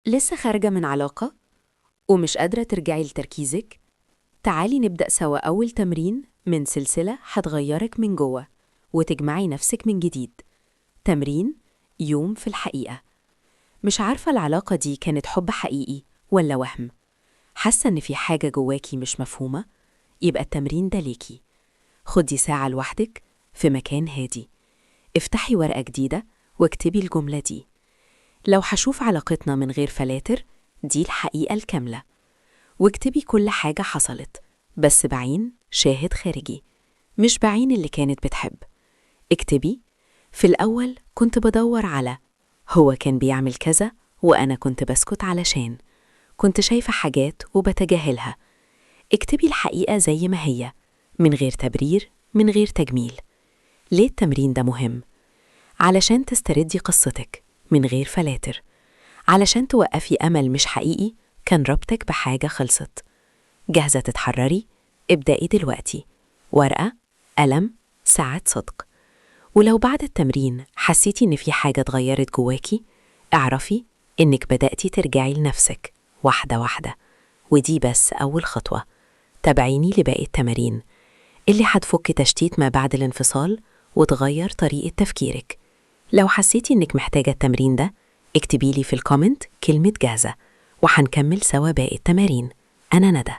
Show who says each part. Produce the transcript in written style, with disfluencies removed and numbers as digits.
Speaker 1: لسه خارجة من علاقة ومش قادرة ترجعي لتركيزك؟ تعالي نبدأ سوا أول تمرين من سلسلة هتغيرك من جوه وتجمعي نفسك من جديد. تمرين يوم في الحقيقة. مش عارفة العلاقة دي كانت حب حقيقي ولا وهم؟ حاسة إن في حاجة جواكي مش مفهومة؟ يبقى التمرين ده ليكي. خدي ساعة لوحدك في مكان هادي، افتحي ورقة جديدة واكتبي الجملة دي: لو هشوف علاقتنا من غير فلاتر، دي الحقيقة الكاملة. واكتبي كل حاجة حصلت، بس بعين شاهد خارجي، مش بعين اللي كانت بتحب. اكتبي: في الأول كنت بدور على، هو كان بيعمل كذا وأنا كنت بسكت علشان كنت شايفة حاجات وبتجاهلها. اكتبي الحقيقة زي ما هي، من غير تبرير، من غير تجميل. ليه التمرين ده مهم؟ علشان تستردي قصتك من غير فلاتر، علشان توقفي أمل مش حقيقي كان ربطك بحاجة خلصت. جاهزة تتحرري؟ ابدأي دلوقتي. ورقة، قلم، ساعة صدق. ولو بعد التمرين حسيتي إن في حاجة اتغيرت جواكي، اعرفي إنك بدأتي ترجعي لنفسك واحدة واحدة، ودي بس أول خطوة. تابعيني لباقي التمارين اللي هتفك تشتيت ما بعد الانفصال وتغير طريقة تفكيرك. لو حسيتي إنك محتاجة التمرين ده، اكتبيلي في ال comment كلمة جاهزة وهنكمل سوا باقي التمارين. أنا ندى.